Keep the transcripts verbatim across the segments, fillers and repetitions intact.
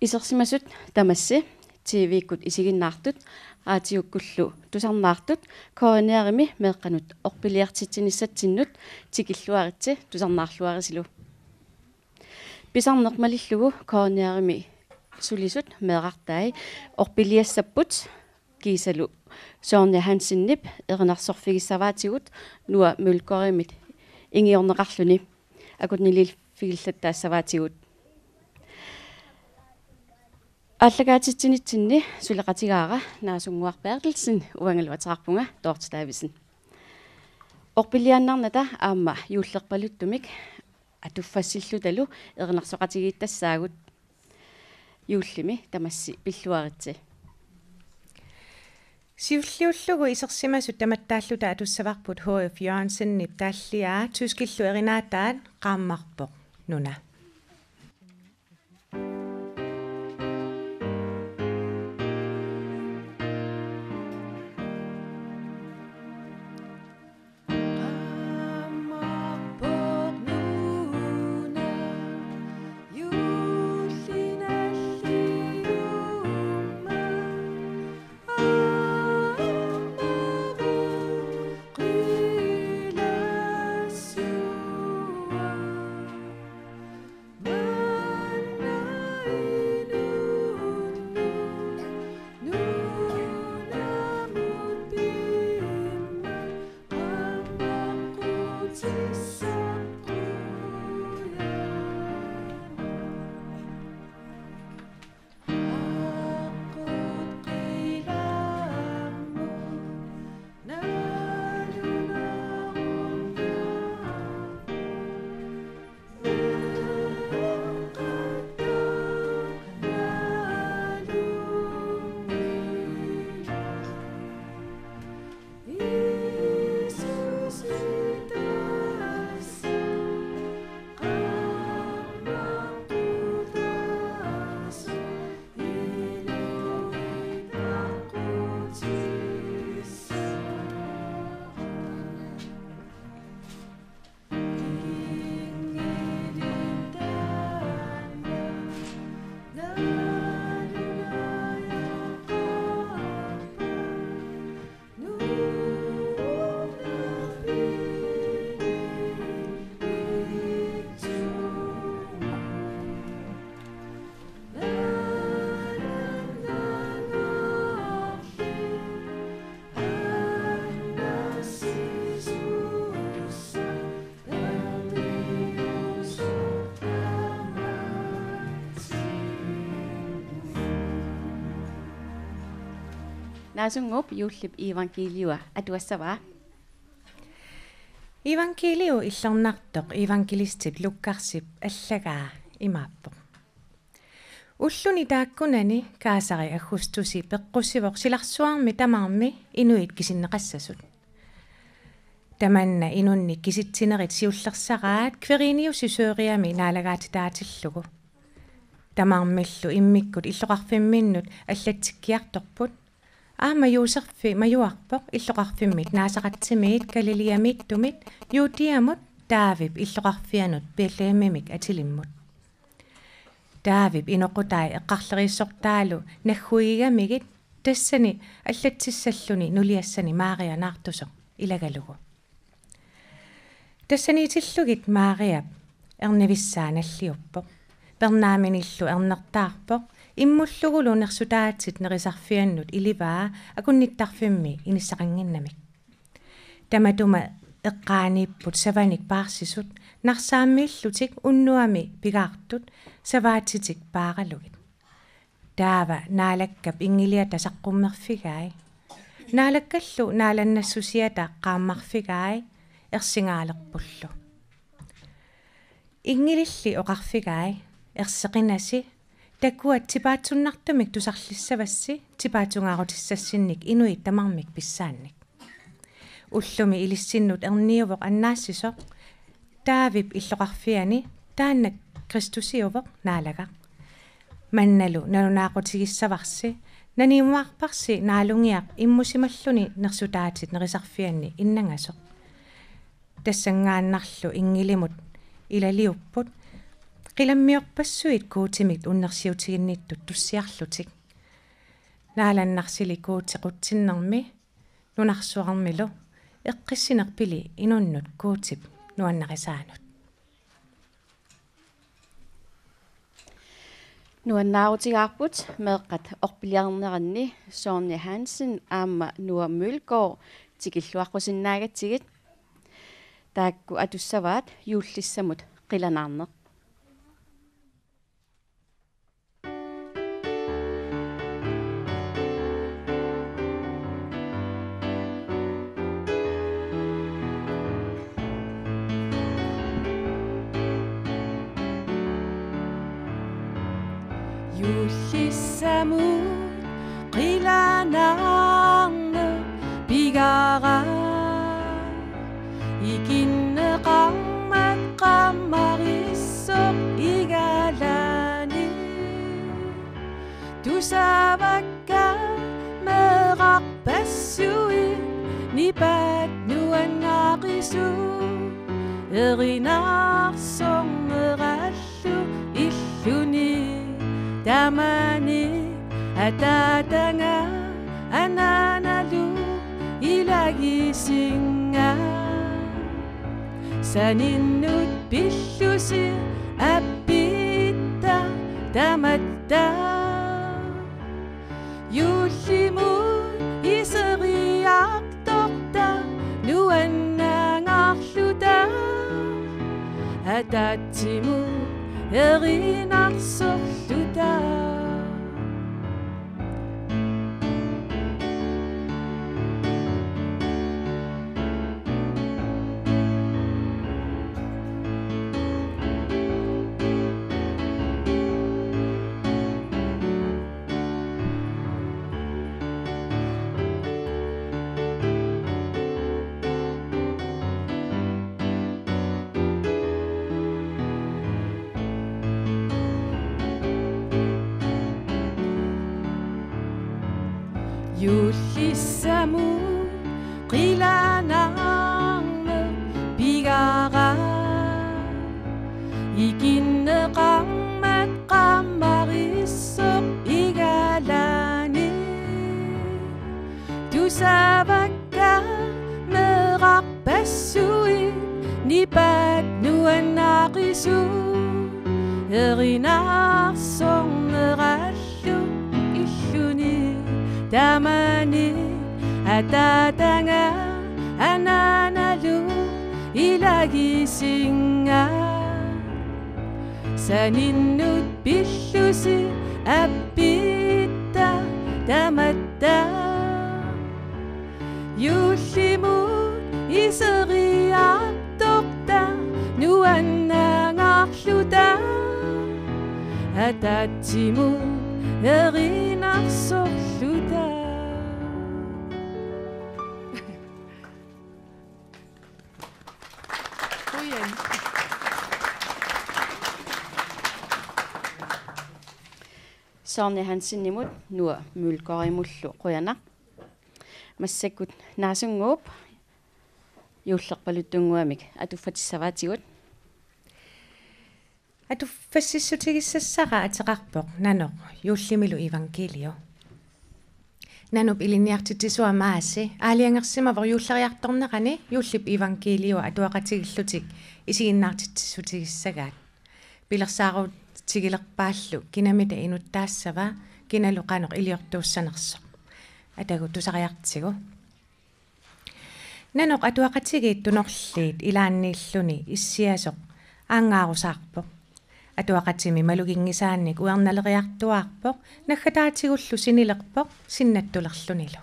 Isersimasut tamassi, T V-kkut isiginnaartut, raatiukkullu tusarnaartut, K N R-imi meeqqanut orpiliartitsinissatsinnut tikilluaritsi tusarnaarluarisilu. Pisarneq malillugu K N R-imi sulisut meerartai orpiliassapput kiisalu Sonja Hansenip erinarsorfigissavaatigut Noah Mølgaardimit ingiorneqarluni akunniliiffigillattaassavaatigut. Aallakaatitsinitsinni suleqatigaara Naasunnguaq Berthelsen, uangalu ateqarpunga Dorthe Davidsen. Orpiliaannarnata aamma juullerpaluttumik atuffassillutalu erinarsoqatigiittassaagut. Juullimi tamassi pilluaritsi. Siulliullugu isersimasut tamattaalluta atussavarput H F Jørgensenip taalliaa Tyskillu erinaataat Qaammarpoq nuna. Naasunnguup juullip iivangkiiliua atuassavaa. Iivangkiiliu illernartoq iivankiilistip Lukarsip allagaa imaappoq. Ulluni taakkunani kaasari Augustusi peqqusivoq silarsuarmi tamarmi inuit kisinneqassasut. Tamanna inunnik kisitsinerit siullersaraat Kviriniusi Sørgami naalagaatitaatillugu. Tamarmillu immikkut illoqarfimminnut allatsikkiartorput. Aamma Juuserfi majuarpoq illoqarfimmit Naasaqatsimiit Galileamiittumit Juudiamut Daavip illoqarfianut Betlehemimik atilimmut. Daavip inoqutai eqqarleriissortaalu nagguigigamigit tassani allatsissalluni nuliassani Maria naartusoq ilagalugu. Tassaniitillugit Mariap ernivissaa nalliuppoq. Pernaaminillu ernertaarpoq, immullugulu nersutaatit nerisarfiannut ilivaa akunnittarfimmi inissaqannginnamik. Tamatuma eqqaaniipput savanik paarsisut, narsaammiillutik unnuami pigaartut, savaatitik paaralugit. Taava Naalakkap inngiliata saqqummerfigai. Naalakkallu naalannassusiata qaammarfigai ersingaalerpullu. Inngililli oqarfigai: Erseqinasi, takuat tipaatsunnartumik tusarlissavassi tipaatsungaarutissassinnik inuit tamarmik pissaannik. Ullumi ilissinnut erniuvoq annaassisoq. Daavip illoqarfiani taanna Kristusiuvoq Naalagaq. Mannalu nalunaaqutigissavassi, naniumaarparsi naalungiaq immusimalluni nersutaatit nerisarfianni innangasoq. Tassanngaannarlu inngilimut ilaliupput: Qilammiorpassuit Guutimit unnersiutiginnittut tussiarlutik. Naalannarsili Guuti qutsinnermi nunarsuarmilu eqqissinerpili inunnut Guutip nuannarisaanut. Nuannaarutigaarput meeqqat orpiliarneranni Sonja Hansen aamma Noah Mølgaard tikilluaqqusinnaagatsigit. Taakku atussavaat Juullissamut qilanaarneq. Juullissamut qilanaarneq pigaara. Ikinneqarmat qammarissoq igalaani. Tusavakka meerarpassuit nipaat nuannaaqisut. Erinarsornerallu illuni tamani ataataga anaanalu ilagisinga. Saninnut pillusi appitta tamatta. Juullimut iseriartorta nuannaarluta. Ataatsimut erinarsorluta. Juullissamut qilanaarneq pigaara. Ikinneqarmat qammarissoq igalaani. Tusavakka meerarpassuit nipaat nuannaaqisut. Erinarsornerallu illuni tamani ataataga anaanalu ilagisinga. Saninnut pillusi appitta tamatta. Juullimut iseriartorta nuannaarluta. Ataatsimut erinarsorluta. Qujan. Sonja Hansenimut Noah Mølgaardimullu qujanaq. Massakkut Naasunnguup juullerpaluttunnguamik atuffatissavaatigut. Atuffassissutigissassara ateqarpoq Nanoq juullimilu evangeliu. Nanop ilinniartitsisua Maasi aalajangersimavoq juulleriartornerani juullip evangeliua atuaqatigiillutik isiginnaartitsissutigissagaat. Pilersaarutigilerpaallu kinamita inuttaassava kinalu qanoq iliortuussanersoq. Atagu tusariartigu. Nanoq atuaqatigiit Tunorliit ilaanniilluni issiasoq aangaarusaarpoq. Atuaqatimi maluginngisaannik uernaleriartuaarpoq, naggataatigullu sinilerpoq sinnattulerlunilu.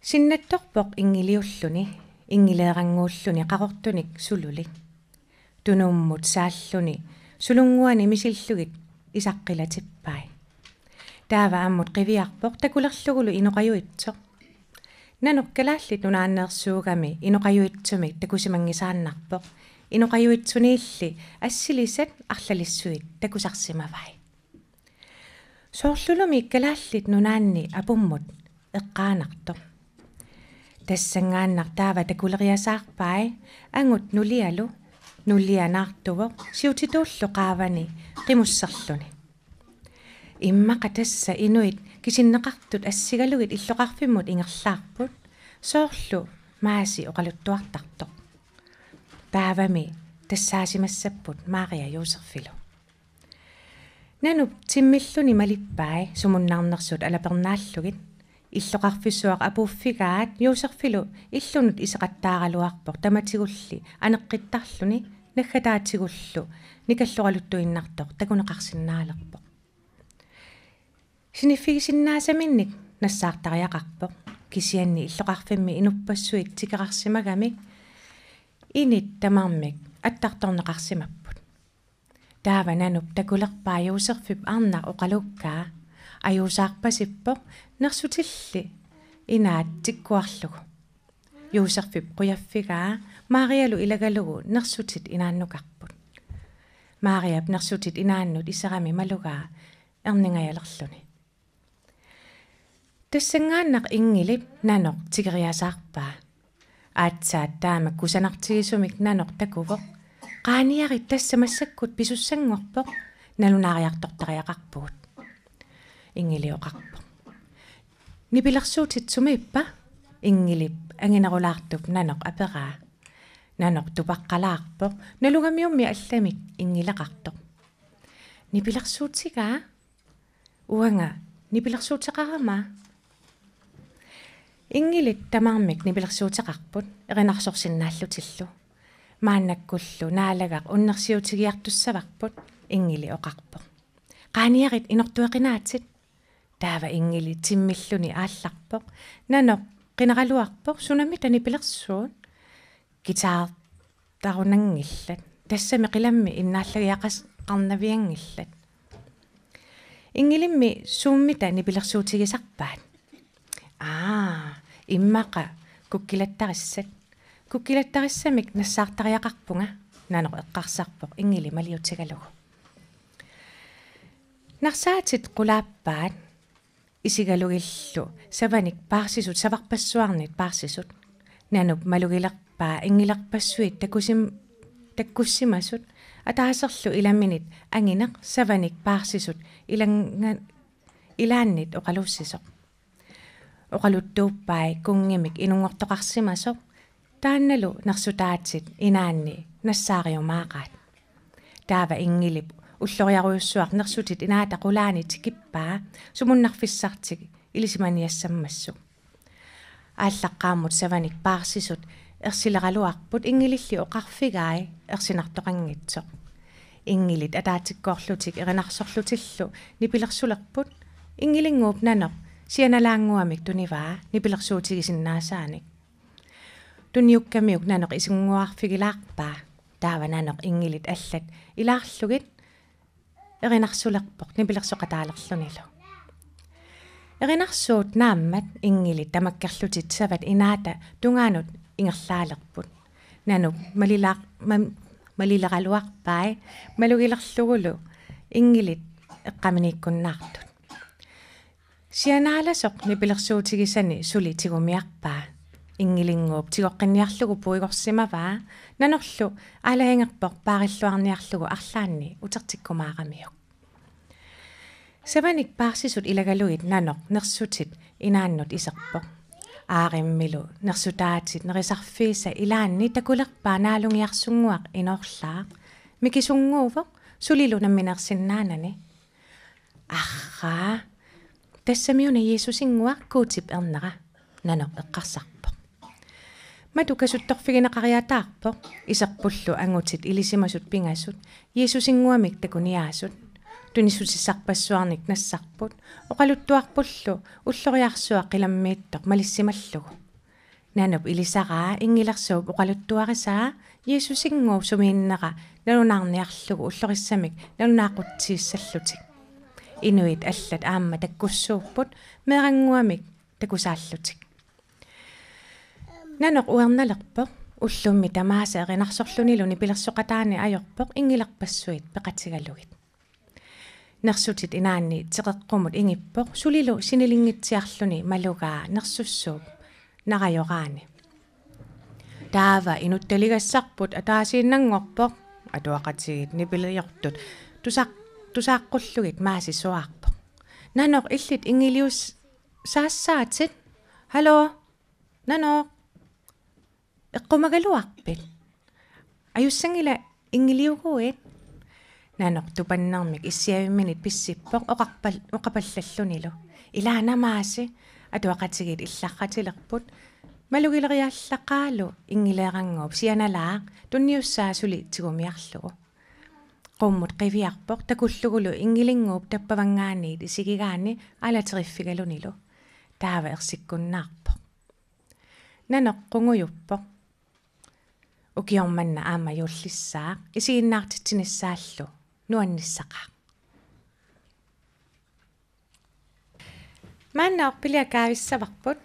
Sinnattorpoq inngiliulluni, inngileerannguulluni qaqortunik sululik. Tunummut saalluni sulunnguani misillugit isaqqilatippai. Taava ammut qiviarpoq takulerlugulu inoqajuitsoq. Nanoq Kalaallit Nunaanneersuugami inoqajuitsumik takusimanngisaannarpoq. Inoqajuitsuniilli assilisat arlalissuit takusarsimavai. Soorlulumi Kalaallit Nunaanni apummut eqqaanartoq. Tassanngaannaq taava takuleriasaarpai angut nulialu Nulia naartuvoq siutituullu qaavani qimusserluni. Immaqa tassa inuit kisinneqartut assigalugit illoqarfimmut ingerlaarput, soorlu Maasi oqaluttuartartoq. Taavami tassaasimassapput Maria Joseffilu. Nanup timmilluni malippai sumunnarnersut alapernaallugit. Illoqarfissuaq apuuffigaat Joseffilu illunut iseqattaaraluarpoq tamatigulli aneqqittarluni, naggataatigullu nikalloraluttuinnartoq takuneqarsinnaalerpoq. Siniffigisinnaasaminnik nassaartariaqarpoq, kisianni illoqarfimmi inuppassuit tikerarsimagamik init tamarmik attartorneqarsimapput. Taava Nanup takulerpaa Josefip arnaq oqaluukkaa: Ajuusaarpasippoq, nersutilli inaat tikkuarlugu. Josefip qujaffigaa Marialu ilagalugu nersutit inaannukarput. Mariap nersutit inaannut iserami malugaa erningajalerluni. Tassanngaannaq Ingilip Nanoq tikeriasaarpaa. Aatsaat taama kusanartigisumik Nanoq takuvoq: Qaaniarit, tassa massakkut pisussanngorpoq, nalunaariartortariaqarpugut. Ingili oqarpoq: Nipilersuutit sumiippa? Ingilip anginerulaartup Nanoq aperaa. Nanoq tupaqqalaarpoq, nalugamiummi allamik Ingileqartoq: Nipilersuutigaa? Uanga nipilersuuteqarama? Ingilit tamarmik nipilersuuteqarput erinarsorsinnaallutillu. Maannakkullu Naalagaq unnersiutigiartussavarput, Ingili oqarpoq. Qaaniarit, inortueqinaatit. Taava Ingili timmilluni aallarpoq. Nanoq qineraluarpoq: Sunamita nipilersuut? Guitartarunanngillat. Tassami qilammi innaallagiaqarnavianngillat. Ingilimmi suummita nipilersuutigisarpaat? Aa, immaqa kukkilattarissat. Kukkilattarissamik nassaartariaqarpunga, Nanoq eqqarsarpoq Ingili maliutigalugu. Narsaatit qulaappaat isigalugillu savanik paarsisut, savarpassuarnit paarsisut. Nanup malugilerpaa Ingilerpassuit takusim-, takkussimasut, ataaserlu ilaminit angineq savanik paarsisut ilannga-, ilaannit oqaluussisoq. Oqaluttuuppai kunngimik inunngortoqarsimasoq, taannalu nersutaatit inaanni nassaariumaaqaat. Taava Ingilip ulloriarujussuaq nersutit inaata qulaani tikippaa sumunnarfissartik ilisimaniassammassuk. Aallaqqaammut savanik paarsisut ersileraluarput Ingililli oqarfigai ersinartoqanngitsoq. Ingilit ataatsikkoorlutik erinarsorlutillu nipilersulerput. Ingilinnguup Nanoq sianalaannguamik tunivaa nipilersuutigisinnaasaanik. Tuniukkamiuk Nanoq isinnguarfigilaarpaa. Taava Nanoq Ingilit allat ilaarlugit erinarsulerpoq nipilersoqataalerlunilu. Erinarsuut naammat Ingilit tamakkerlutik savat inaata tungaanut ingerlaalerput. Nanup malila-, ma-, malileraluarpai malugilerlugulu Ingilit eqqaminiikkunnaartut. Sianaalasoq nipilersuutigisani suli tigumiarpaa. Ingilinnguup tigoqqinniarlugu puigorsimavaa, Nanorlu aalajangerpoq paarilluarniarlugu arlaanni utertikkumaaramiuk. Savanik paarsisut ilagalugit Nanoq nersutit inaannut iserpoq. Aarimmilu nersutaatit nerisarfiisa ilaanni takulerpaa naalungiarsunnguaq inoorlaaq. Mikisunnguuvoq, sulilu nammineersinnaanani. Arraa, tassamiuna Jiisusinnguaq, Guutip ernera, Nanoq eqqarsarpoq. Matu kasuttorfigineqariataarpoq, iserpullu angutit ilisimasut pingasut Jiisusinnguamik takuniaasut. Tunisutissarpassuarnik nassarput, oqaluttuarpullu ulloriarsuaq qilammiittoq malissimallugu. Nanup ilisaraa Ingilersuup oqaluttuarisaa Jiisusinnguup sumiinnera nalunaarniarlugu ullorissamik nalunaaqutsiissallutik. Inuit allat aamma takkussuupput meerannguamik takusaallutik. Nanoq uernalerpoq, ullummi tamaasa erinarsorlunilu nipilersoqataani ajorpoq Ingilerpassuit peqatigalugit. Nersutit inaanni teqeqqumut ingippoq, sulilu sinilinngitsiarluni malugaa nersussuup narajoraani. Taava inuttaligassarput ataasiinnanngorpoq, atuaqatigiit nipiliortut tusaq-, tusaaqqullugit Maasi suaarpoq: Nanoq, illit inngilius-, saassaatit? Hallo? Nanoq? Eqqumagaluarpit? Ajussanngilaq, inngiliuguit. Nanoq tupannermik issiavimminit pissippoq oqarpal-, oqapallallunilu: Ilaana Maasi. Atuaqatigiit illarratilerput. Malugileriallaqaalu inngileerannguup sianalaaq tunniussaa suli tigumiarlugu. Qummut qiviarpoq takullugulu inngilinnguup tappavanngaanniit isigigaanni aalateriffigalunilu. Taava ersikkunnaarpoq. Nanoq qungujuppoq. Ukioq manna aamma juullissaaq, isiginnaartitsinissaallu nuannissaqaaq. Maanna orpiliaq kaavissavarput.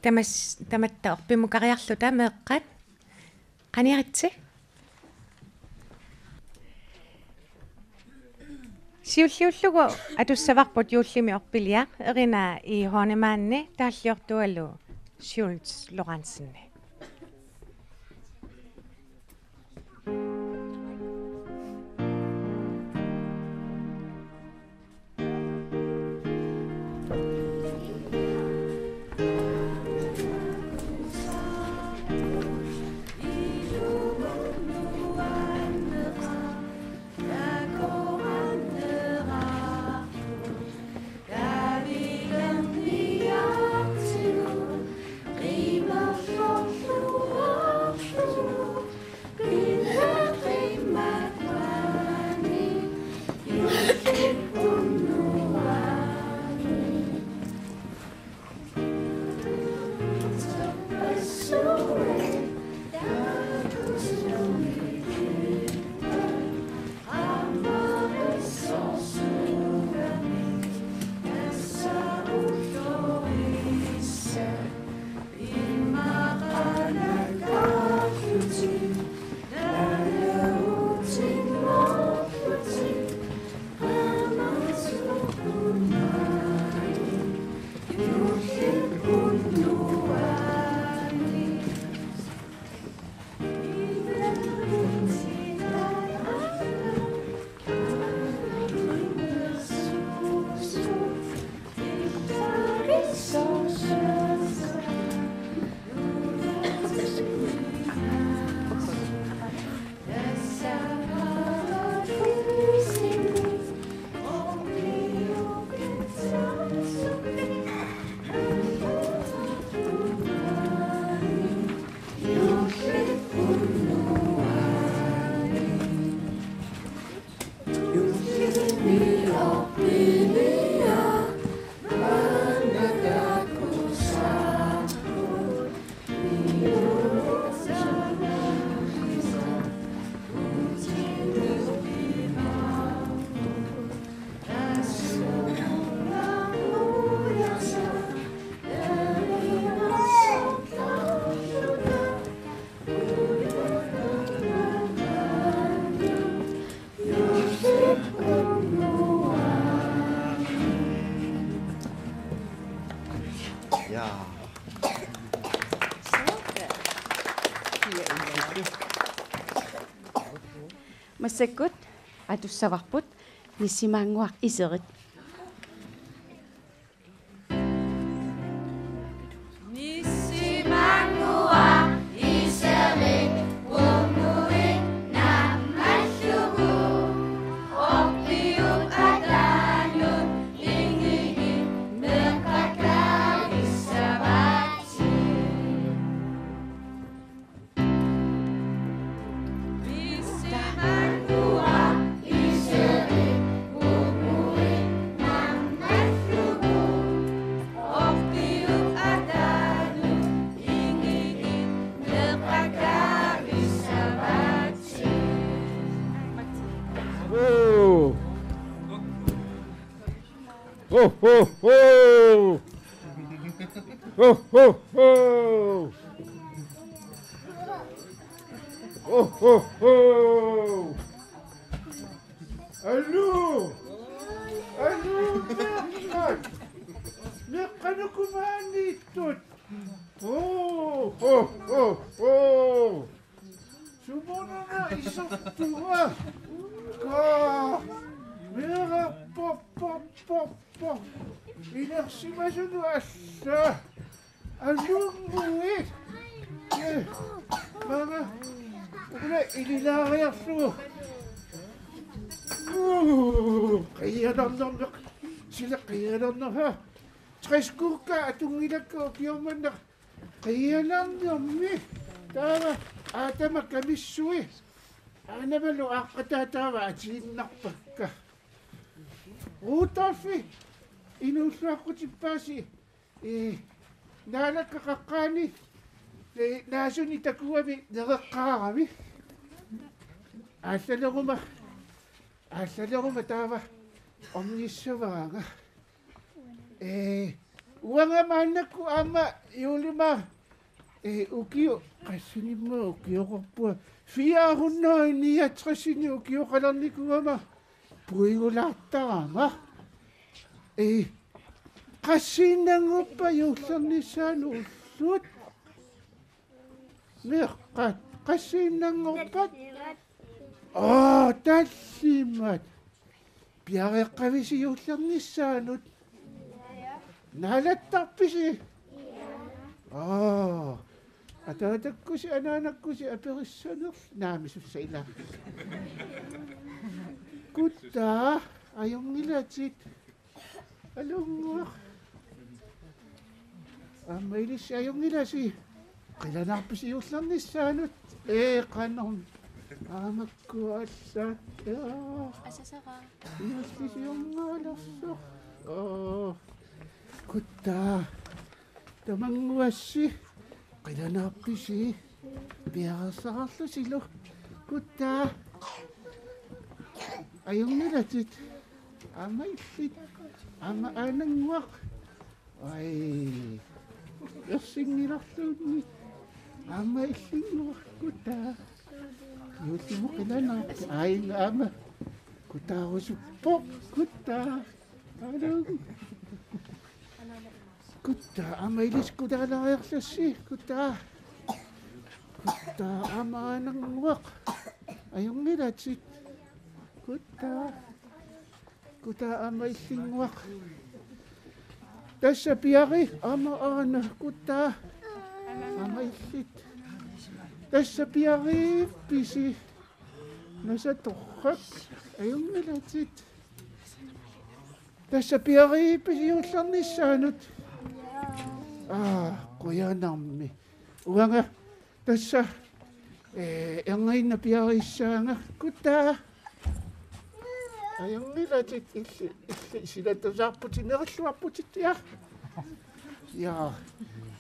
Tamas-, tamatta orpimmukariarluta meeqqat. Qaniaritsi. Siulliullugu atussavarput juullimi orpiliaq Erina I. Hornemanni taalliortualu Schultz Lorentzen. Ja. Massakkut atussavarput Nissimaannguaq Iserit. Ho, ho, ho! Ho, ho, ho! Ho, ho, ho! Aluu! Aluu, meeqqat! Meeqqat, uku maaniittut! Ho, ho, ho, ho! Sumununa isertuga. Kaa. Meera pop pop pop pop. Inersimasunut alla. Alunnguit. Ee. Maanga. Ukula ililaariarlugu. Uu. Qiialernermeq. Sila qiialernerha. Tres kuukka atunngilakka ukiormanna. Qiialernermi. Taava aatama kamissui. Aanamalu aaqqataa taava atiinnarpakka. Rudolfi inuulluaqqutippaasi. Ee, Naalakkat qaqqaani, ee, naasuni takuami nereqqaarami. Aallaleruma, aallaleruma taava ornissavaanga. Ee, uanga maannakkut aamma juulimaaq, ee, ukioq, qassinimma ukioqarpunga, fire hundrede niogtres-ini ukioqalernikuugama puigulaartarama. Ee, qassiinnanngorpat juullernissaanut ullut? Meeqqat, qassiinnanngorpat? Aa, tallimat. Piareeqqavisi juullernissaanut? Naalattarpisi? Aa. Ataatakkusi anaanakkusi aperissanerl-, naamisussa ila. Kuttaa, ajunngilatit. Alunnguaq. Aamma ilissi ajunngilasi. Qilanaarpisi juullernissaanut? Ee, qanormi. Aamakkua allaat. Aa. Asasara. Iallisiorngaalersoq. Aa. Kuttaa. Tamannguassi. Qilanaarpisi? Piareersararlusilu. Kuttaa. Ajunngilatit. Aamma illit. Aamma aanannguaq. Ai. Ersinngilarluunniit. Aamma illinnguaq. Kuttaa. Juullimut qilanaarpisi? Ai, aamma. Kuttaarusuppoq. Kuttaa. Alu. Kuttaa, aamma ilissi kutaalaariarlussi. Kuttaa. Kuttaa, aamma aanannguaq. Ajunngilatit. Kuttaa. Kuttaa, aamma illinnguaq. Tassa piareerpoq, aamma aana. Kuttaa. Aamma illit. Tassa piareerpisi? Nasatorrak. Ajunngilatit. Tassa piareerpisi juullernissaanut? Aa, qujanarmi. Uanga tassa, ee, erniinnaq piareerissaanga. Kuttaa. Ajunngilatit, illit, illit silatusaarputit, nerilluarputit, ja. Ja.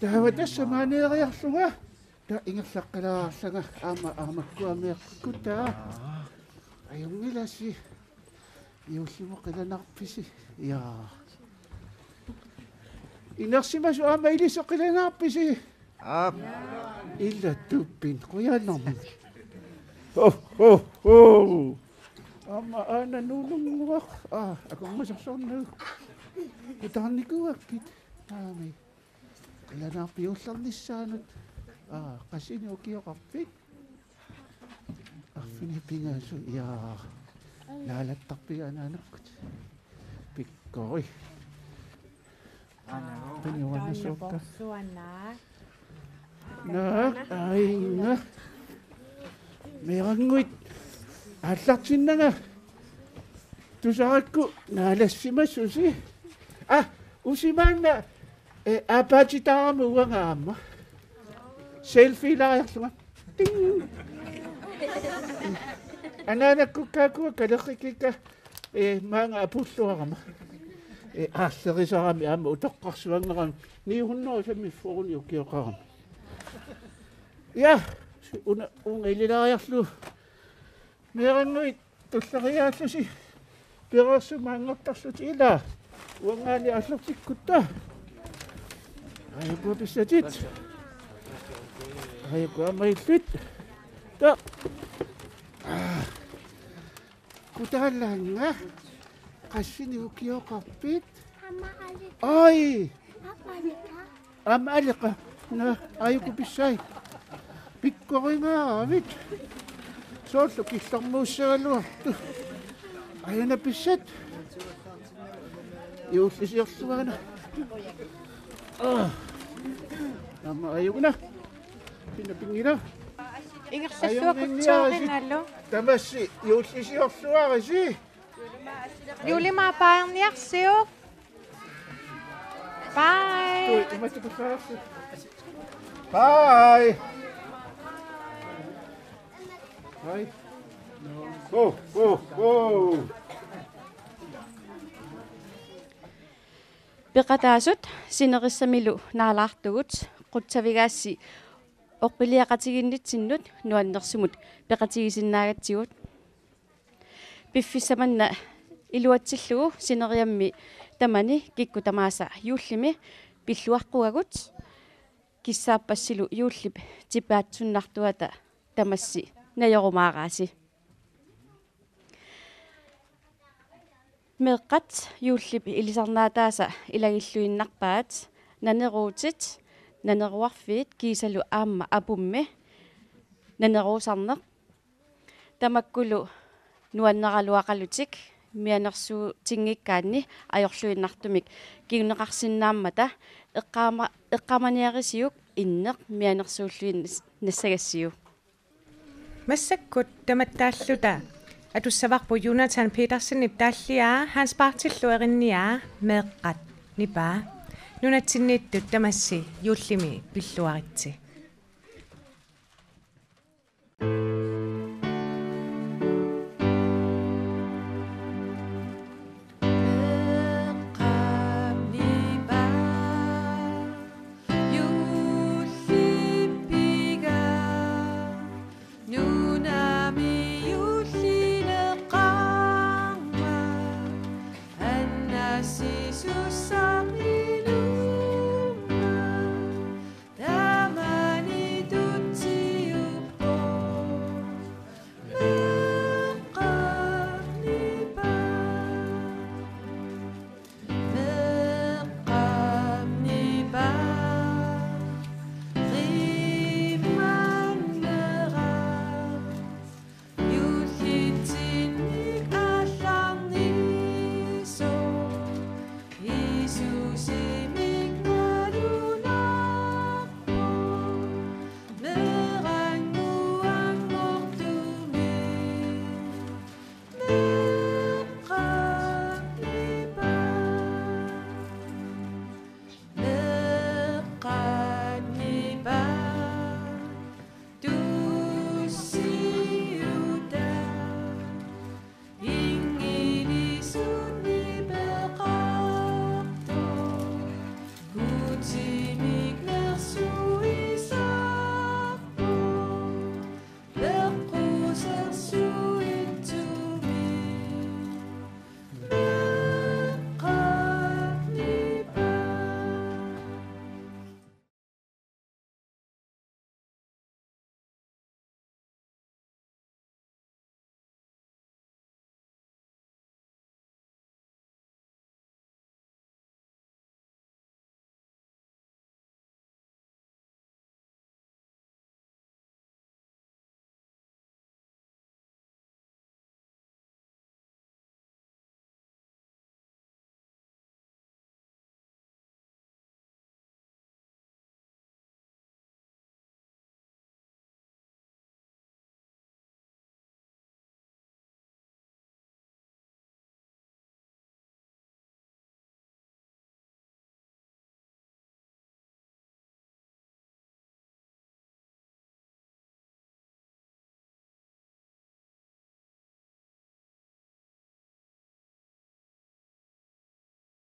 Taava tassa maaneeriarlunga. Taava ingerlaqqilaareerlanga aamma, aamakkua meeqqat. Kuttaa. Ajunngilasi. Juullimut qilanaarpisi? Ja. Inersimasut aamma ilissi qilanaarpisi? Aap. Ila tupinnaq, qujanarmi. Ho, ho, ho. Aamma aana nuununnguaq. Aa, akornusersornagu. Kutaarnikuuakkit. Aami. Qilanaarpit juullernissaanut? Aa, qassinik ukioqarpit? Arfineq-pingaasoq, ja. Naalattarpigit anaanakkut? Pikkori. Piniuanasuukka. Suanna. Naak, ainga. Meerannguit aallartinnanga. Tusarakku naalassimasusi. Aa, usimaanna, eh, aapaatitaarama uanga aamma. Selfielaariarlunga. Ting. Anaanakkukka kaleqqikka, eh, maanga apulluarama. Eh, aallerisarami aamma utoqqarsuanngerami ni hundrede femogfyrre ukioqarami. Ja, una, uunga ililaariarlugu. Meerannguit tulleriiaarlusi. Pereersumik anngortarlutit ilaa. Uangaani aallartikkutta. Aajuku pissatit. Aajuku aamma illit. Ta. Aa. Kutaalaannga. Qassinik ukioqarpit? Aamma Aleqa. Oi! Aamma Aleqa. Aamma Aleqa. Naa, aajuku pissai. Pikkoringaavit. Soorlu killormuussagaluartut. Aana pissat. Juullisiorluarina. Aa. Aamma ajuguna. Sinna pinngila. Ingerlalluakkutsoorinalu. Tamassi juullisiorluarisi. Juulimaa paarniarsiuk. Bye. Bye. Bye. Go, go, go. Peqataasut sinerissamilu naalaartugut qutsavigaassi oqiliaqatigiinnitsinnut nuannersumut peqatigisinnaagatsigut. Piffissaq manna iluatsillugu sineriammi tamani kikkut tamaasa juullimi pilluaqquagut. Kissaappassilu juullip tipaatsunnartuata tamassi najorumaaraasi. Meeqqat juullip ilisarnaataasa ilagilluinnarpaat naneruutit, naneruarfiit kiisalu aamma apummi naneruusarneq. Tamakkulu nuanneraluaqalutik mianersuutinngikkaanni ajorluinnartumik kinguneqarsinnaammata eqqaama-, eqqaamaniarisiuk inneq mianersuulluinnas-, nassagassiuk. Massakkut tamattaalluta atussavarput Jonathan Petersenip taalliaa Hans Barthillu erinniaa Meeqqat nipaa. Nunatsinniittut tamassi juullimi pilluaritsi.